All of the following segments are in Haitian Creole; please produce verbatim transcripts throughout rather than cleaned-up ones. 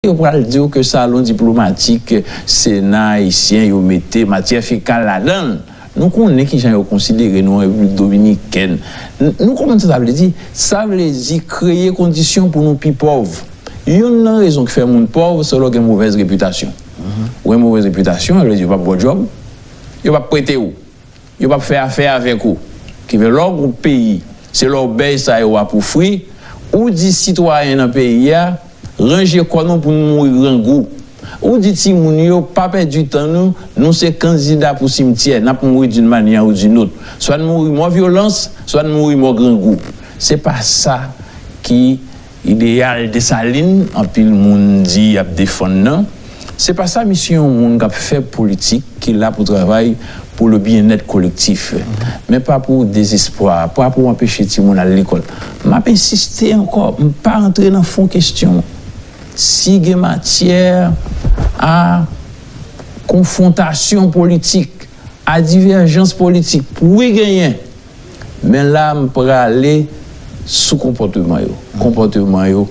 yo pral di w ke salon diplomatik Sena ayisyen yo mete matyè fekal ladan l. Nou konnen kijan yo konsidere nou an Repiblik Dominikèn. N-, nou konprann sa sa vle di? Sa vle di kreye kondisyon pou nou pi pòv. Youn nan rezon ki fè moun pòv, se lè w gen movèz repitasyon. Ou gen movèz repitasyon, sa vle di yo p ap ba w djòb, yo p ap prete w, yo p ap fè afè avèk ou. Ki fè lè w gwoup peyi, se lè w bay sa yo ap ofri, ou di sitwayen nan peyi a, ranje kò nou pou n mouri grangou. Ou di timoun yo, pa pèdi tan nou, nou se kandida pou simtyè, n ap mouri d'une manière ou d'une autre. Swa n mouri mò vyolans, swa n mouri mò grangou. Se pa sa ki ideyal Desalin, anpil moun di y ap defann nan. Se pa sa misyon yon moun k ap fè politik, ki la pou travay pour le bien-être collectif, men pa pou dezespwa, pa pou anpeche timoun al lekòl. M ap ensiste ankò, m pa antre nan fon kesyon. Si gen matyè a konfwontasyon politik, a divèjans politik, wi genyen. Men la, m prale sou konpòteman yo. Konpòteman yo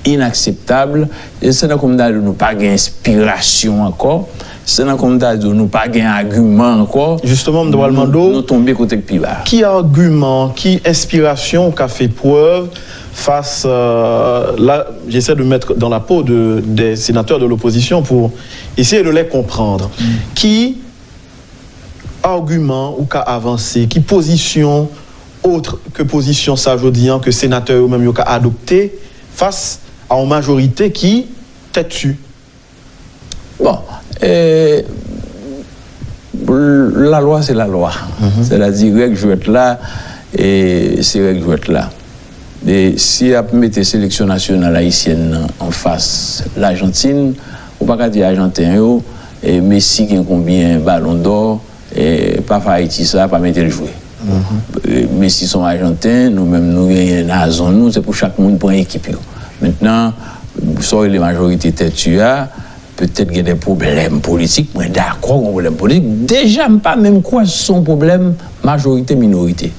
inakseptab. E se nan kòm ta di w nou pa gen enspirasyon ankò. Se nan kòm ta di w nou pa gen agiman ankò. Jisteman, m te pral mande w, nou tonbe kote k pi ba. Ki agiman, ki enspirasyon ou ka fè prèv fas, euh, la, j'essaie de mettre dans la peau de, des sénateurs de l'opposition pour essayer de les comprendre. Ki agiman ou ka avanse, ki pozisyon, otre ke pozisyon sa jodi an ke senatè yo menm yo ka adopte fas a yon majorite ki tètu? Bon, e, lalwa se lalwa. Sètadi règ jwèt la, e, se règ jwèt la. E si y ap mete seleksyon nasyonal ayisyèn nan anfas Lajantin, ou pa ka di Ajanten yo, e, Messi gen konbyen balon dò, e, pa fè Ayiti sa, pa mete l jwe. E, Messi se yon Ajanten, nou menm nou genyen nazon nou, se pou chak moun pran ekip yo. Mentnan, sa w rele majorite tètu a, petèt gen de pwoblèm politik, mwen dakò gen pwoblèm politik. Deja, m pa menm kwè se yon pwoblèm majorite minorite.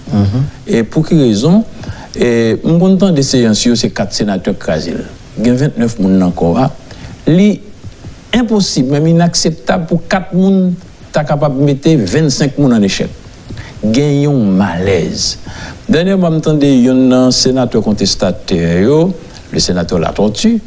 E pou ki rezon? E, m konn tande seyans yo, se kat senatè k kraze l. Gen vennèf moun nan kò a. Li enposib, menm inakseptab pou kat moun ta kapab mete vennsenk moun an echèk. Gen yon malèz. Dènyèman, m tande youn nan senatè kontestatè yo, le sénateur Latortue,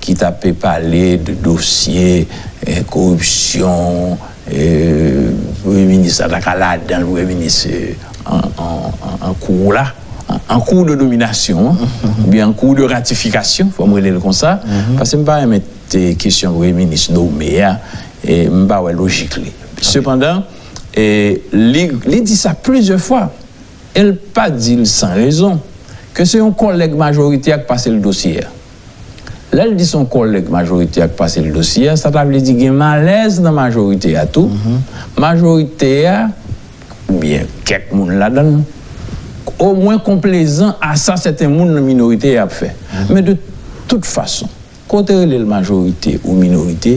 ki t ape pale de dosye, eh, koripsyon, eh, premye minis la ta ka ladan l, premye minis, eh, an, an, an, an kou la, an, an kou de dominasyon, oubyen an kou de ratifikasyon, fò m rele l konsa, paske m pa renmen te kesyon premye minis nome a, e m pa wè lojik li. Sepandan, e li, li di sa plizyè fwa, e l pa di l san rezon, ke se yon kòlèg majorite a k pase l dosye a. Lè l di se yon kòlèg majorite a k pase l dosye a, sa ta vle di gen malèz nan majorite a tou. Majorite a, oubyen kèk moun ladan l, omwen konplezan a sa sèten moun nan minorite a ap fè. Men de tout fason, ke w te rele l majorite ou minorite,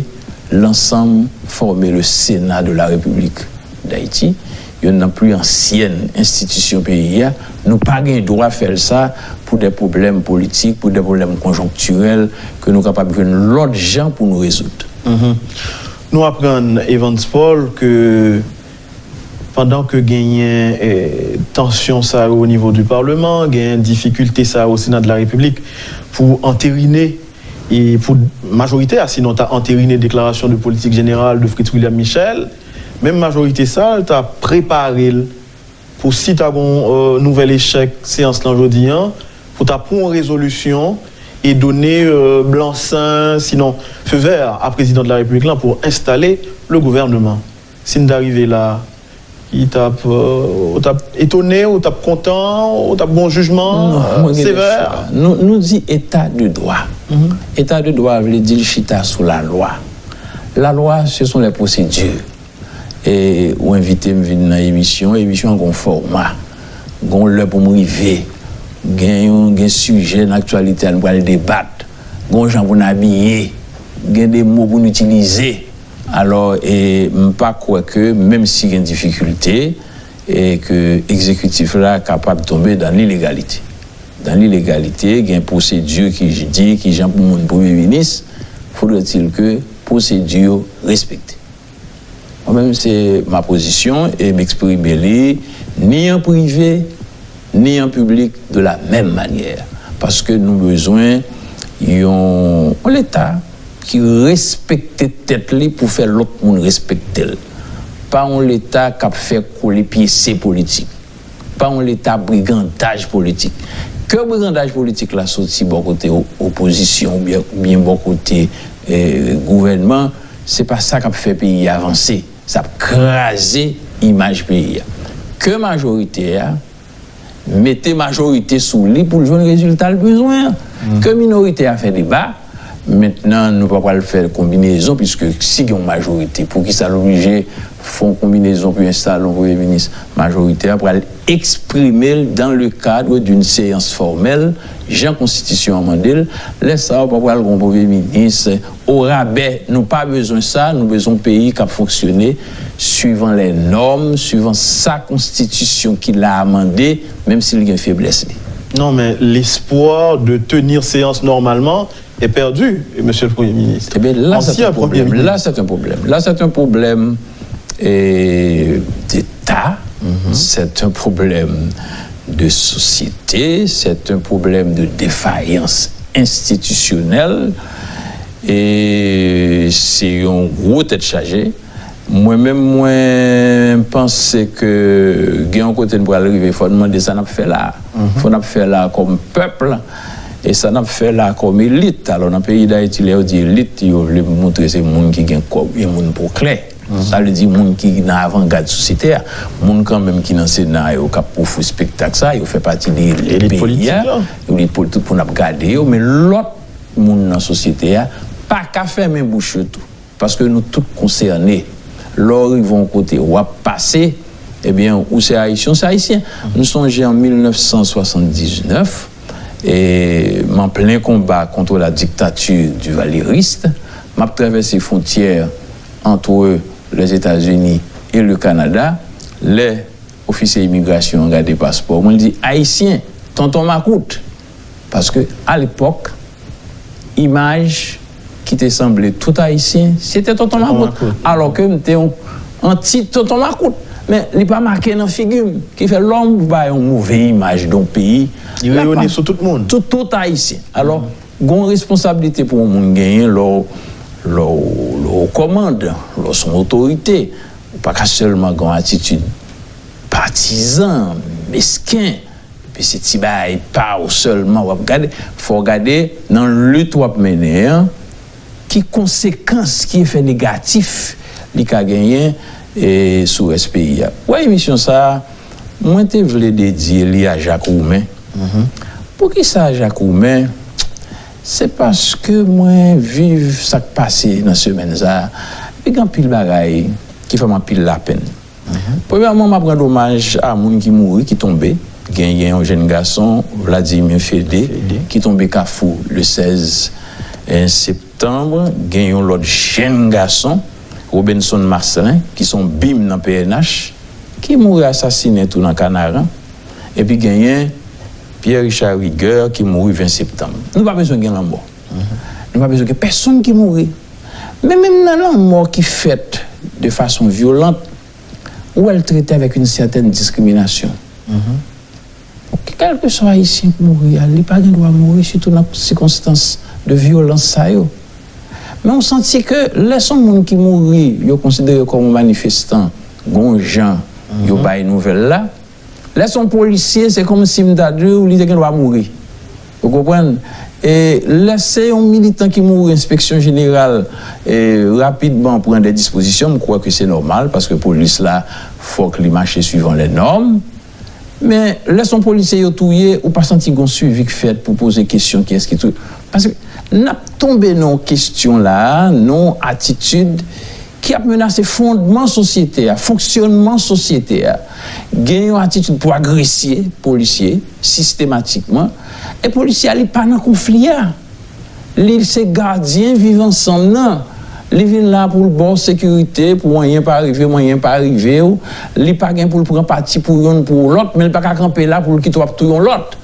lansanm fòme le Sénat de la République d'Haïti, youn nan pli ansyèn enstitisyon peyi a. Nou pa gen dwa fè l sa pou de pwoblèm politik, pou de pwoblèm konjonktirèl ke nou kapab jwenn lòt jan pou nou rezoud. Nou aprann, Evans Paul, ke pandan ke genyen, eh, tansyon sa yo o nivo di Palman, genyen difikilte sa yo o Sena de la Repiblik pou anterine, e pou majorite a, sinon ta anterine deklarasyon de politik jeneral de Fritz William Michel, menm majorite sa a, l ta prepare l pou si ta gon, eh, nouvèl echèk seyans lan jodi an, pou ta pran yon rezolisyon e done, eh, blansen, sinon feu vert a prezidan de la Repiblik lan pou enstale le gouvènman. Si n ta rive la, ki t ap, eh, ou t ap etone, ou t ap kontan, ou t ap gon jijman, eh, sevè? Non, mwen gen de chwa. Nou, nou di eta de dwa. Eta de dwa vle di l chita sou lalwa. Lalwa, ce sont les procédures. E ou envite m vin nan emisyon, emisyon an gon fòma. Gon lè pou m rive. Gen yon, gen sijè nan aktyalite a nou pral debat. Gon jan pou n abiye. Gen de mo pou n itilize. Alò, e, m pa kwè ke, menm si gen difikilte, e ke egzekitif la kapab tonbe dan lilegalite. Dan lilegalite, gen pwosedi ki di ki jan pou moun premye minis, Faudrait-il que pwosedi yo respekte. Mwen menm, se ma pozisyon e m eksprime li ni an prive, ni an piblik de la menm manyè. Paske nou bezwen yon, yon Leta ki respekte tèt li pou fè lòt moun respekte l. Pa yon Leta k ap fè kole pyese politik. Pa yon Leta brigandaj politik. Ke brigandaj politik la soti bò kote o- opozisyon oubyen, oubyen bò kote eh, gouvènman, se pa sa k ap fè peyi a vanse. Sa ap kraze imaj peyi a. Ke majorite a mete majorite sou li pou l jwenn rezilta l bezwen an. Ke minorite a fè deba, mentnan nou pa pral fè konbinezon, piske si gen yon majorite, poukisa l oblije fè yon konbinezon pou enstale yon premye minis? Majorite a pral eksprime l dans le cadre d'une séance formelle, jan konstitisyon an mande l. Lè sa a, pa pral gen yon premye minis orabè. Nou pa bezwen sa, nou bezwen yon peyi k ap fonksyone suivant les normes, suivant sa konstitisyon ki la a mande, menm si l gen feblès li. Non, mais l'espoir de tenir séance normalement est perdu, Monsieur le Premier ministre. Ebyen, la, c'est un problème. Là, c'est un problème. Là, c'est un problème eh, d'État, c'est un problème de société, c'est un problème de défaillance institutionnelle, e se yon gwo tèt chaje. Mwen menm, mwen panse ke gen yon kote n pral rive, fò n mande sa n ap fè la a. Fò n ap fè la a kòm pèp, e sa n ap fè la a kòm elit. Alò, nan peyi Dayiti, lè yo di elit, yo vle montre se moun ki gen kòb, e moun po klè. Sa vle di moun ki nan avangad sosyete a. Moun kanmenm ki nan Sena yo, k ap ofri espektak sa, yo fè pati de elit peyi a. Elit politik pou n ap gade yo, men lòt moun nan sosyete a pa ka fèmen bouch yo tou. Paske nou tout konsène. Lè w rive yon kote, w ap pase, ebyen, ou se Ayisyen, ou se Ayisyen. M sonje an mil nèf san swasanndiznèf, e, m an plen konba contre la dictature duvalieriste, m ap travèse fwontyè entre les États-Unis et le Canada, lè ofisye imigrasyon an gade paspò mwen, li di, Ayisyen, tonton makout. Paske, alepòk, imaj ki te sanble tout Ayisyen, se te tonton makout. Alò ke m te yon anti tonton makout. Men, li pa make nan figi m. Ki fè, lè w bay yon move imaj de yon peyi, li reyone sou tout moun. Tout, tout Ayisyen. Alò, gen yon responsablite pou yon moun genyen lè w, lè w, lè w kòmandan, lè w se yon otorite. Ou pa ka sèlman gen yon atitid patizan, mesken, epi se ti bagay pa w sèlman w ap gade. Fò w gade nan lit w ap mennen an, ki konsekans, ki efè negatif li ka genyen e, sou rès peyi a. Ou wè emisyon sa a, mwen te vle dedye li a Jak Roumen. Poukisa Jak Roumen? Se paske mwen viv sa k pase nan semèn sa a. Epi gen anpil bagay ki fè m anpil lapenn. Premyèman, m ap rann omaj a moun ki mouri, ki tonbe. Genyen yon jèn gason, Vladimir Fede, ki tonbe Kafou le sèz septanm. Gen yon lòt jèn gason, Robenson Marcelin, ki se yon bim nan P N H, ki mouri asasinen tou nan Kanaran. Epi genyen Pierre Richard Rigueur ki mouri ven septanm. Nou pa bezwen gen lanmò. Nou pa bezwen gen pèsonn ki mouri. Men menm nan lanmò ki fèt de fason vyolan, ou wè l trete avèk yon sètèn diskriminasyon. Kèlkeswa Ayisyen k mouri a, li pa gen dwa mouri, sitou nan sikonstans de vyolans sa yo. Men w santi ke lè se yon moun ki mouri, yo konsidere kòm yon manifestan, gon jan yo bay nouvèl la. Lè se yon polisye, se kòmsi m ta di w, li te gen dwa mouri. Ou konprann? E lè se yon militan ki mouri, Enspeksyon Jeneral, e, rapidman pran de dispozisyon, m kwè ke se nòmal, paske polis la, fòk li mache suivant les normes. Men, lè se yon polisye yo touye, ou pa santi gon swivi k fèt pou poze kesyon kiyès ki touye. Paske n ap tonbe nan yon kesyon la a, nan yon atitid ki ap menase fondman sosyete a, fonksyònman sosyete a. Gen yon atitid pou agresye polisye sistematikman, e polisye a li pa nan konfli a. Li se gadyen viv ansanm nan. Li vin la pou l ba w sekirite, pou anyen pa rive w, anyen pa rive w. Li pa gen pou l pran pati pou youn pou lòt, men li pa ka kanpe la pou l kite w ap touye yon lòt.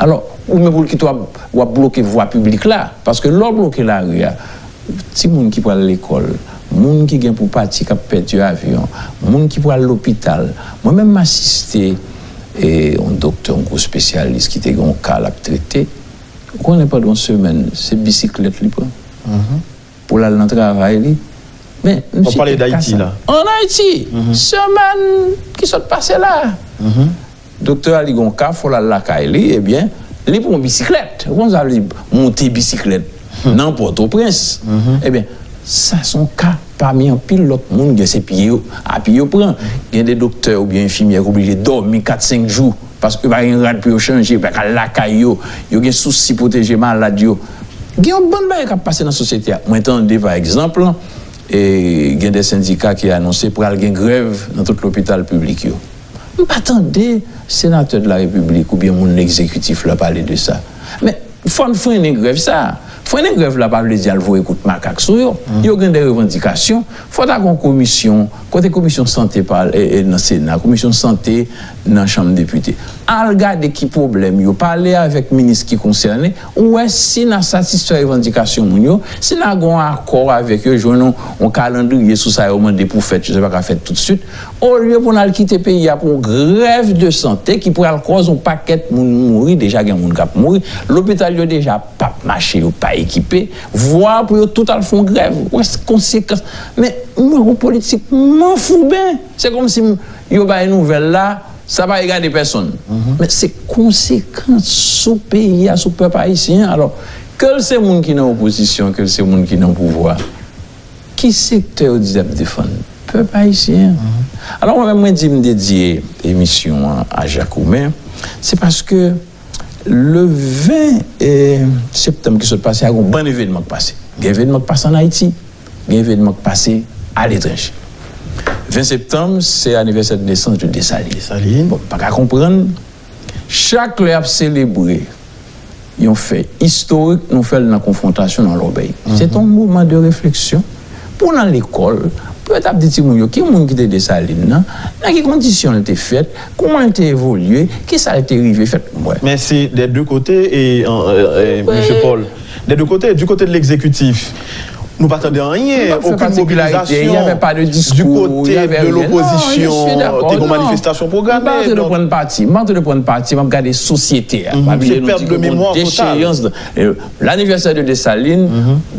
Alò, ou menm pou l kite w ap, w ap bloke vwa piblik la. Paske lè w bloke lari a, timoun ki pral lekòl, moun ki gen pou pati k ap pèdi avyon, moun ki pral lopital. Mwen menm, m asiste e, yon doktè, yon gwo espesyalis ki te gen yon ka l ap trete. Ou konnen, pandan yon semèn, se bisiklèt li pran pou l al nan travay li. Men, misye pale trete ka Dayiti sa la. Ann Ayiti, semèn ki sot pase la. Doktè a, li gon ka, fò l al lakay li, ebyen, li pran bisiklèt. Ou konn sa vle di, monte bisiklèt nan Pòtoprens. Ebyen, sa se yon ka pami anpil lòt moun, gen se pye yo, a pye yo pran. Gen de doktè oubyen enfimyè ki oblije dòmi kat, senk jou, paske yo pa gen rad pou yo chanje, yo pa ka al lakay yo, yo gen sousi pwoteje malad yo. Gen yon bann bagay k ap pase nan sosyete a. Mwen tande, pa egzanp, e, gen de sendika ki anonse pral gen grèv nan tout lopital piblik yo. M pa tande senatè de la repiblik oubyen moun egzekitif la pale de sa. Men, fò n frennen grèv sa. Frennen grèv la pa vle di al voye kout makak sou yo. Yo gen de revandikasyon. Fò ta gen yon komisyon, kote komisyon sante pa, e, e, nan Sena, komisyon sante nan Chanm Depite. Al gade ki pwoblèm yo, pale avèk minis ki konsène, ou wè si n a satisfè revandikasyon moun yo, si n a gen yon akò avèk yo, jwenn yon, yon kalandriye sou sa yo mande pou fèt, yo sa pa ka fèt toutswit. Olye pou n al kite peyi a pou yon grèv de sante ki pral kòz yon pakèt moun mouri, deja gen moun k ap mouri, lopital yo deja p ap mache, yo pa ekipe, vwa pou yo tout al fè yon grèv. Ou wè konsekans. Men, mwen, yon politik manfouben. Se kòmsi m, yo bay nouvèl la, sa pa regade pèsonn. Men se konsekans sou peyi a, sou pèp ayisyen an. Alò, ke l se moun ki nan opozisyon, ke l se moun ki nan pouvwa, ki sektè yo di y ap defann? Pèp ayisyen an. Alò, mwen menm, mwen di m dedye emisyon an a Jacques Roumain, se paske le ven, eh, septanm ki sot pase a, gen yon bann evènman k pase. Gen evènman k pase ann Ayiti, gen evènman k pase aletranje. Ven septanm, se anivèsè de nesans de Desalin. Desalin. Bon, m pa ka konprann, chak lè y ap selebre yon fè istorik, nou fè l nan konfwontasyon, nan lòbèy. Se te yon moman de refleksyon pou nan lekòl, pou yo t ap di timoun yo ki moun ki te Desalin nan, nan ki kondisyon l te fèt, kouman l te evolye, ki sa l te rive fèt. Mwen. Men se dè de kote, e, e, e, mesye Paul. Dè de kote, du kote de legzekitif, nou pa tande anyen, okenn mobilizasyon. Du kote de lopozisyon, te gen manifestasyon pwograme. M pa antre nan pran pati, m pa antre nan pran pati, m ap gade sosyete a. Pa bliye nou di gen yon decheyans. Lanivèsè de Desalin,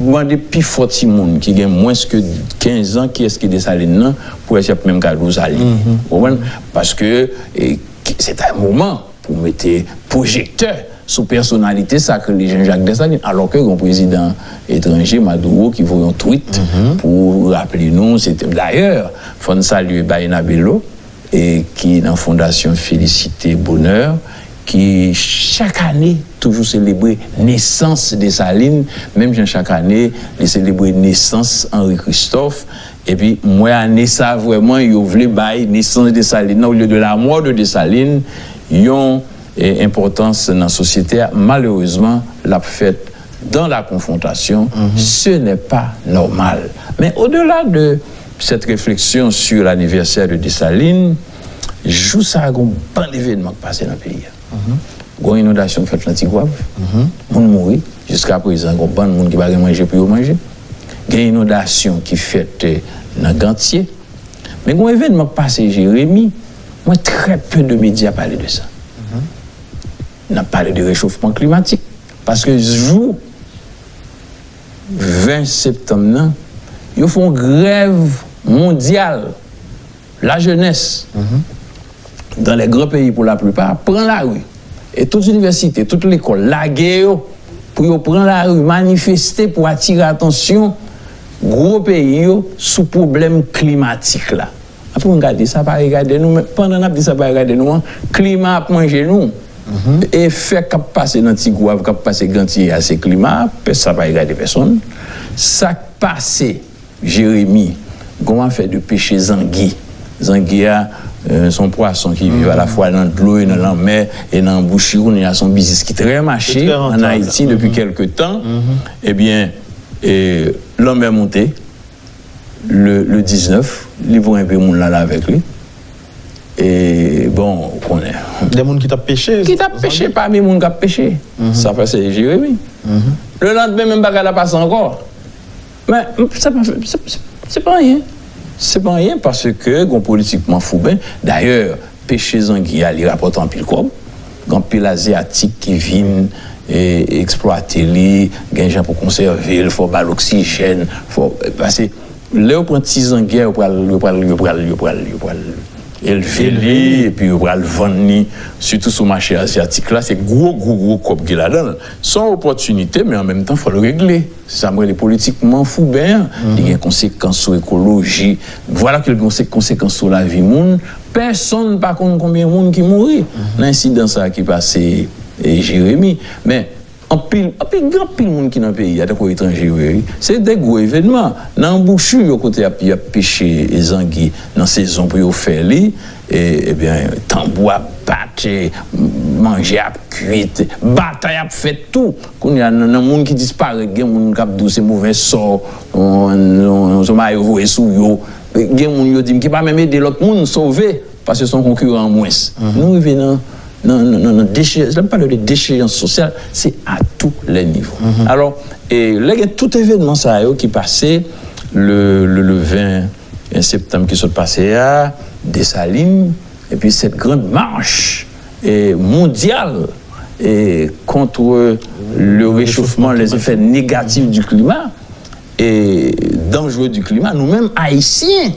mande pifò timoun ki gen mwens ke kenz an, kiyès ki Desalin nan, pou wè si y ap menm ka di w sa li ye. Ou konprann? Paske, e, se ta moman pou mete pwojektè sou pèsonalite sa k rele Jean-Jacques Dessalines, alò ke gen yon prezidan etranje, Maduro, ki voye yon tweet pou raple nou, se te, dayè, fò n salye Baena Bello, e ki nan Fondasyon Félicité Bonheur, ki chak ane toujou selebre nesans Desalin, menm jan chak ane li selebre nesans Henri Christophe. Epi m wè ane sa vrèman yo vle bay nesans Desalin nan, olye de la mort de Dessalines, yon, e, enpòtans nan sosyete a. Malerezman, l ap fèt dans la confrontation. Ce n'est pas normal. Men au-delà de cette réflexion sur l'anniversaire de Dessalines, jou sa a, gen yon bann evènman k pase nan peyi a. Gen yon inondasyon k fèt nan Tigwav. Moun mouri. Jiska prezan, gen yon bann moun ki pa gen manje pou yo manje. Gen inondasyon ki fèt, eh, nan Gantye. Men gen yon evènman k pase Jeremi. Mwen, très peu de médias pale de sa. N ap pale de rechofman klimatik. Paske jou ven septanm nan, yo fè yon grèv mondyal. Lajenès, dans les grands pays pour la plupart, pran lari. E tout inivèsite, tout lekòl, lage yo pou yo pran lari, manifeste pou atire atansyon gwo peyi yo sou pwoblèm klimatik la. Apre, w gade, sa pa regade nou, men pandan n ap di sa pa regade nou an, klima ap manje nou. Efè k ap pase nan Tigwav, k ap pase Gantye a, se klima a, pè-, sa pa regade pèsonn. Sa k pase Jeremi, gen yon afè de peche zangi. Zangi a, euh, se yon pwason ki viv alafwa nan dlo e nan lanmè e nan anbouchi. Kounye a, se yon biznis ki trè mache ann Ayiti depi kèlke tan. Ebyen, e, lanmè monte, le, le diznèf, li pran enpe moun l ale avèk li. E, bon, ou konnen. De moun ki t ap peche. Ki t ap peche pami moun k ap peche. Sa pase Jeremi. Le landmen, menm bagay la pase ankò. Men, se pa, se, se, se pa anyen. Se pa anyen paske gon politik manfouben. Dayè, peche zangi a, li rapòte anpil kòb. Gen anpil Azyatik ki vin e, eksplwate li, gen jan pou konsève l, fò ba l oksijèn, fò, paske lè yo pran ti zangi a, yo pral, yo pral, yo pral, yo pral, yo pral elve li, epi yo pral vann li, sitou sou mache azyatik la, se gwo, gwo, gwo kòb ki ladan l. Se yon opòtinite, men an menm tan, fò l regle. Se sa m rele politik manfouben an. Li gen konsekans sou ekoloji. Vwala ke l gen konse-, konsekans sou lavi moun. Pèsonn pa konn konbyen moun ki mouri nan ensidan sa a ki pase e, Jeremi. Men, anpil, anpil, gen anpil moun ki nan peyi a, tankou etranje yo ye, wi. Se de gwo evènman. Nan anbouchi yo, kote y ap, y ap peche zangi nan sezon pou yo fè li, e, ebyen, tanbou ap bat, e, manje ap kwit, batay ap fèt tou. Kounye a, nan, nan moun ki disparèt, gen moun k ap di w se movè sò, yon, yon, yon zonba yo voye sou yo. Gen moun yo di m ki pa menm ede lòt moun sove, paske se yon konkiran an mwens. Nou rive nan, nan, nan, nan, nan deche-, lè m pale de decheyans sosyal, se a tou lè nivo. Alò, e, lè gen tout evènman sa yo ki pase, le, le, le ven septanm ki sot pase a, Desalin, epi cette grande marche, e, mondyal, e, contre le réchauffement, les effets négatifs du climat, e, dangereux du climat, nou menm Ayisyen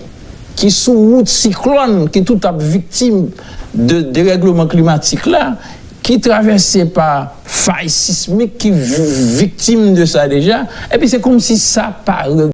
ki sou wout siklòn, ki tout ap viktim de derègleman klimatik la, ki travèse pa fay sismik, ki vi-, viktim de sa deja, epi se kòmsi sa pa re-,